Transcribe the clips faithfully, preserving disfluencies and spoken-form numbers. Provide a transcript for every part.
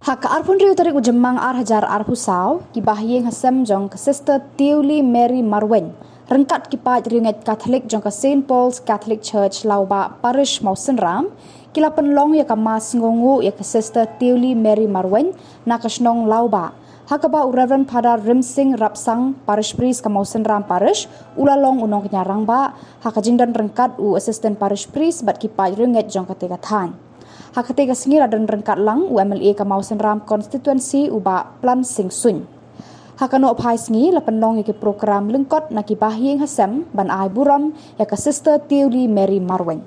Ha ka arphew hynriew tarik u Jymmang ar hajar arphew saw, ki bahaïing hasem jong ka Sister Teoli Mary Marwein, ryngkat ki paid riewngeit Katholik jong ka Saint Paul's Catholic Church Lawbah Parish Mawsynram, ki la pynlong ïa ka Mass Ngonguh ïa ka Sister Teoli Mary Marwein na ka shnong Lawbah, ha kaba u Reverend Father Rimsing Rapsang, Parish Priest ka Mawsynram Parish, u la long u nongkñia rangbah, ha ka jingdon ryngkat u Assistant Parish Priest bad ki paid riewngeit jong katei ka thaiñ. Ha katei ka sngi la don ryngkat lang u M L A ka Mawsynram Constituency u Bah Plansing Suin. Ha ka nohphai sngi la pynlong ïa ki program lyngkot na ki bahaïing hasem ban ai burom ïa ka Sister Teoli Mary Marwein.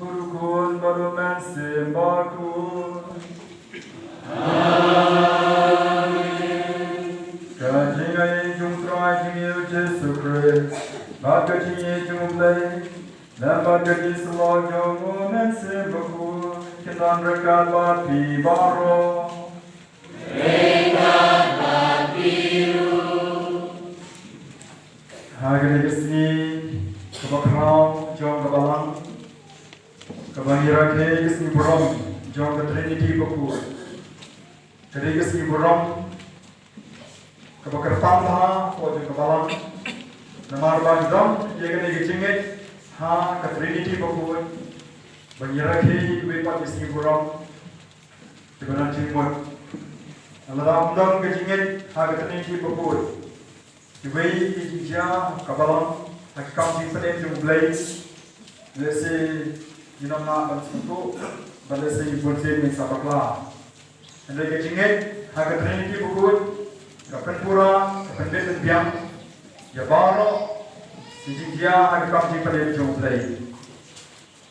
Bad u Khun, bad u Mynsiem Bakhuid. Amen. Ka jingaiei jong u Trai jong ngi u Jisu Khrist, bad ka jingïeit jong u Blei, lem bad ka jingsyllok jong u Mynsiem Bakhuid, kin don ryngkat bad phi baroh. Ha kane ka sngi kaba khraw jong ka Balang, kaba ngi rakhe ka sngi burom jong ka Trinity Bakhuid, ka dei ka sngi burom kaba kyrpang bha hapoh jong ka Balang, namar ba ngi don ïa kane ka jingngeit ha ka Trinity Bakhuid, ba ngi rakhe ïa kiwei pat ki sngi burom kiba nang jingmut. Lada ym don ka jingngeit ha ka Trinity Bakhuid, kiwei ki jingjia ha ka Balang, ha ki kam jingpynim jong u Blei, lehse ngin ym lah ban sngewthuh, bad lehse ngi bunsien ngin sa bakla. Hynrei ka jingngeit ha ka Trinity Bakhuid ka pynpura, ka pynbit pynbiang ïa baroh ki jingjia ha ki kam jingpynim jong u Blei.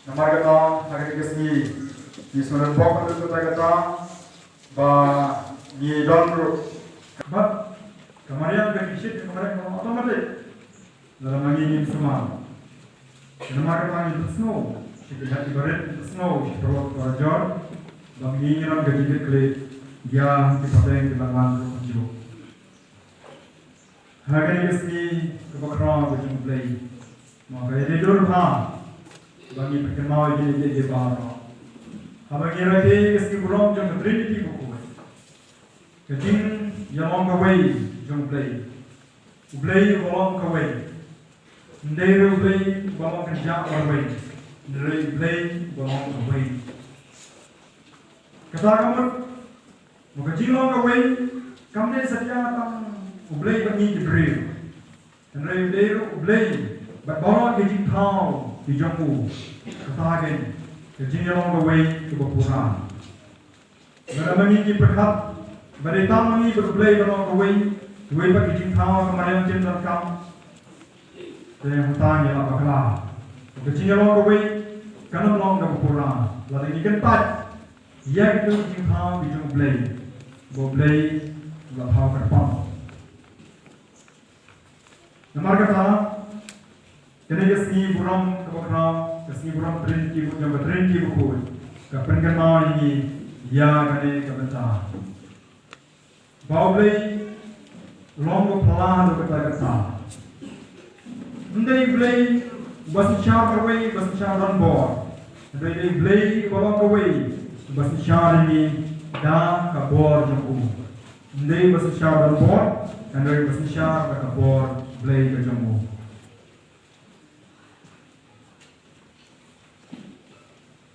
Namar kata, ha kane ka sngi, ngi sngewbha ban ong kata kata, ba ngi don ruh. Bad ka mariang ka jingshit, ka mariang ka long automatic. Lada ma ngi ngim sumar. Namar kata ngin pynsngew sha ki hep ki barit, pynsngew sha ki paralok parajor, ba ma ngi ngin don ka jingkitkhlieh ïa ki pateng ki la wan ruh kumjuh. Ha kane ka sngi kaba khraw ka jong u Blei, ma ka ïadei dur bha ba ngi pynkynmaw ïa kine kiei kiei baroh. Haba ngi rakhe ka sngi burom jong ka Trinity Bakhuid, ka jingïalong kawei jong u Blei. U Blei uba long kawei. Ym dei ruh u Blei uba long kynjah marwei, hynrei u Blei uba long kawei. Kata ka mut ba ka jinglong kawei kam dei satia tang u Blei bad ngi ki briew. Hynrei u dei ruh u Blei bad baroh ki jingthaw ki jong u. Kata ka dei ka jingïalong kawei kaba pura. Lada ma ngi ngi pyrkhat ba dei tang ma ngi bad u Blei ba long kawei, kiwei pat ki jingthaw ka mariang kim donkam, te hangta ngi la bakla. Ka jingïalong kawei kan ym long kaba pura lada ngi kyntait ïa kito ki jingthaw ki jong u Blei, ba u Blei u la thaw kyrpang. Namar kata, kane ka sngi burom kaba khraw, ka sngi burom Trinity, jong ka Trinity Bakhuid, ka pynkynmaw ïa ngi ïa kane ka bynta, ba u Blei u long uba phylla haduh katta katta. Ym dei u Blei uba synshar marwei, uba synshar donbor. Hynrei dei u Blei uba long kawei, uba synshar ïa ngi da ka bor jong u. Ym dei uba synshar donbor, hynrei uba synshar da ka bor Blei ka jong u.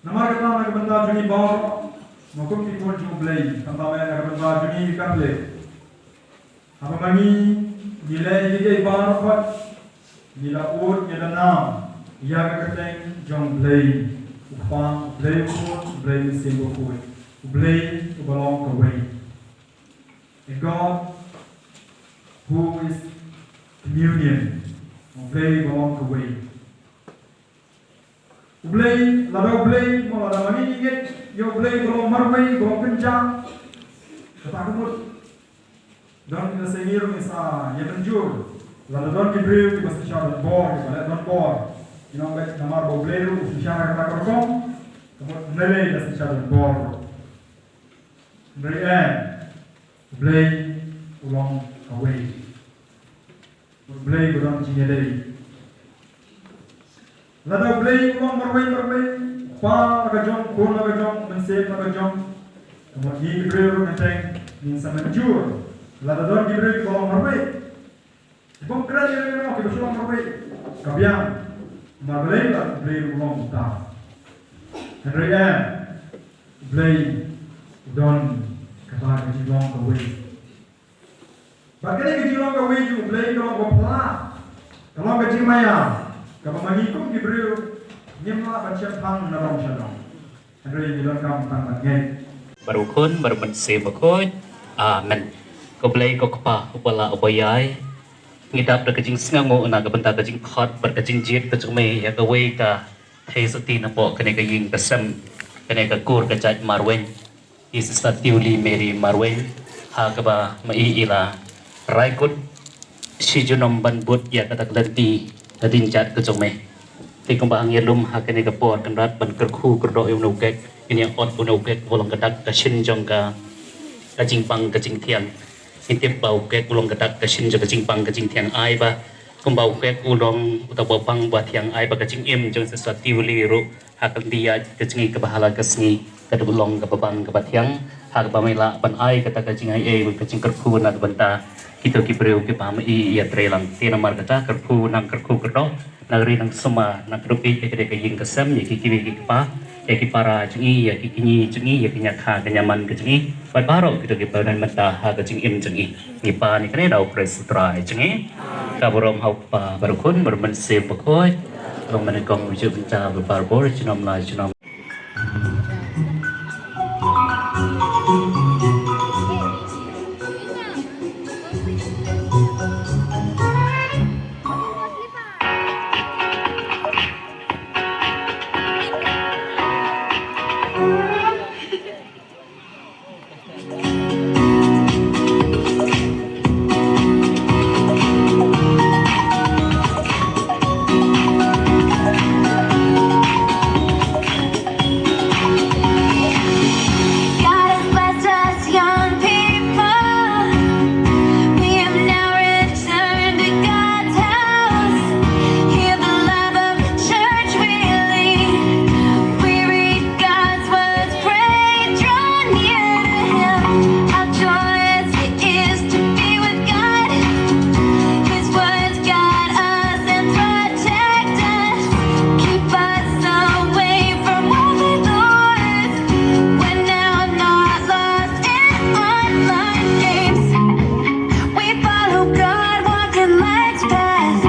Namar kata na ka bynta jong ngi baroh, Mo kum ki khun jong U Blei, khamtam eh na ka bynta jong ngi ki Katholik. Haba ma ngi ngi leh ïa kiei kiei baroh, ngi la ud, ngi la nam ïa ka kyrteng jong U Blei U Kpa, U Blei U Khun, U Blei U Mynsiem Bakhuid, U Blei uba long kawei. A God who is communion. U Blei uba long kawei. U Blei, lada U Blei, mo lada ma ngi ngi ngeit ïa U Blei uba long marwei, uba long kynjah, kata ka mut don kita sa ngi ruh ngi sa ïa mynjur. Lada don ki briew kiba sa shah don bor, kiba leh don bor, ngi ong beit namar ba U Blei ruh u shisha ha kata ka rukom, ka mut U Blei da sa shah don bor. Hynrei em, U Blei u long kawei. U Blei ba don jingïadei. Lada U Blei u long marwei marwei, Kpa la ka jong, Khun la ka jong, Mynsiem la ka jong, ka mut ngi ki briew ruh ngi teng, ngin sa mynjur lada don ki briew kiba long marwei. Bym kren ïa lade mo kiba shu long marwei. Ka biang. Namar balei? Ba U Blei u long uta. Hynrei em, U Blei u don kata ka jinglong kawei. Bad kane ka jinglong kawei jong U Blei ka long kaba phylla, ka long ka jingmaïa kaba ma ngi kum ki briew ngim lah ban shemphang na rong sha rong. Hynrei ngi donkam tang ban ngeit. Bad U Khun bad U Mynsiem Bakhuid. Amen. Ko Blei ko Kpa uba lah uba ïai, ngi dap da ka jingsngewnguh na ka bynta ka jingkhot bad ka jingjied ka jong me ïa kawei ka theisotti napoh kane ka ïing ka sem, kane ka kur ka jait Marwein, i Sister Tiuli Mary Marwein, ha kaba ma i i la rai kut shi junom ban bud ïa kata ka lynti ka jingjat ka jong me. Te kumba hangïalum ha kane ka por Kynrad ban kyrkhu kyrdoh ïa une u kek, ngin ïa ot une u kek uba long ka dak ka shin jong ka, ka jingbang ka jingthiang. Ngin tip ba u kek u long ka dak ka shin jong ka jingbang ka jingthiang, ai ba kumba u kek u long uta uba bang uba thiang, ai ba ka jingim jong Sister Tiuli ruh ha ka lynti ïaid ka jong ngi kaba ha la ka sngi ka dei ban long kaba bang kaba thiang, ha kaba me lah ban ai kata ka jingaiei bad ka jingkyrkhu na ka bynta kito ki briew kiba ma i i ïatreilang. Te namar kata kyrkhu nang kyrkhu kyrdoh, nang ri nang sumar, nang kyrkhu ïa kane ka ïing ka sem, ïa ki kiwei ki kpa, ïa ki para jong ngi, ïa ki kñi jong ngi, ïa ki ñiakha ki ñiaman ka jong ngi bad baroh kito kiba don mynta ha ka jingim jong ngi. Ngi pan ïa kane da U Khrist U Trai jong ngi. Ka burom ha U Kpa bad U Khun bad U Mynsiem Bakhuid. Long mynne kong u ju bynta ba barbor junom la junom. God has blessed us, young people. We have now returned to God's house. Hear the love of the church we lead. We read God's words, pray, draw near to Him. How joyous it is to be with God. His words guide us and protect us, keep us away from worldly lures. We're now not lost in online games. We follow God, walk in light's path.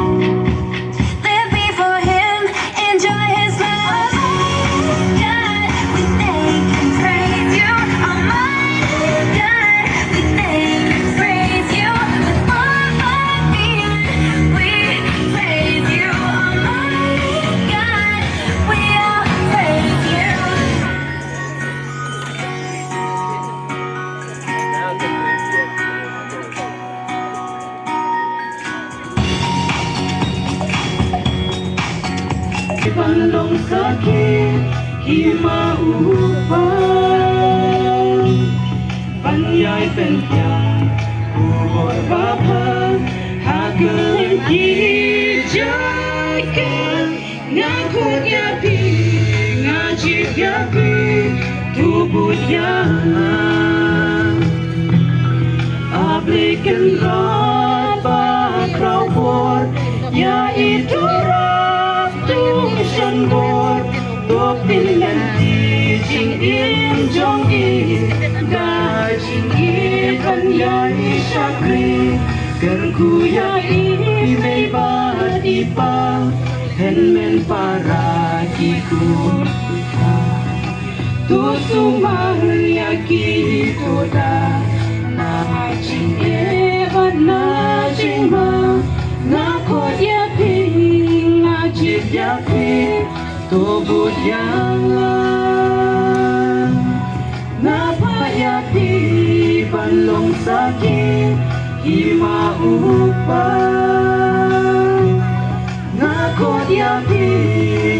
Live before Him, enjoy His love. Almighty God, we thank and praise You. Almighty God, we thank and praise You. With all my being, we praise You. Almighty God, we all praise You. Ban long sakhi, ki ma u pa. Ban ïai pynbiang, u bor ba pha, ha ka lynti jaka. Nga khot ïa phi, nga jied ïa phi, to bud ïa nga. A Blei Kynrad ba khraw bor, ïa i to rap tung shan bor, to pynlynti jingim jong i. Shakri, kyrkhu ïa i mei bad i pa, hynmen para ki khun. To sumar ïa ki to da na jingeh bad na jingma. Nga khot ïa phi, nga jied ïa phi, to bud ïa nga. Nga phah ïa phi ban long sakhi, i ma u pa. Nga khot ïa phi,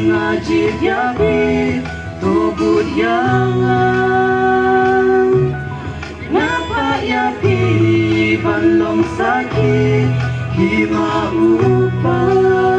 nga jied ïa phi, to bud ïa nga. Nga phah ïa phi ban long sakhi, i ma u pa.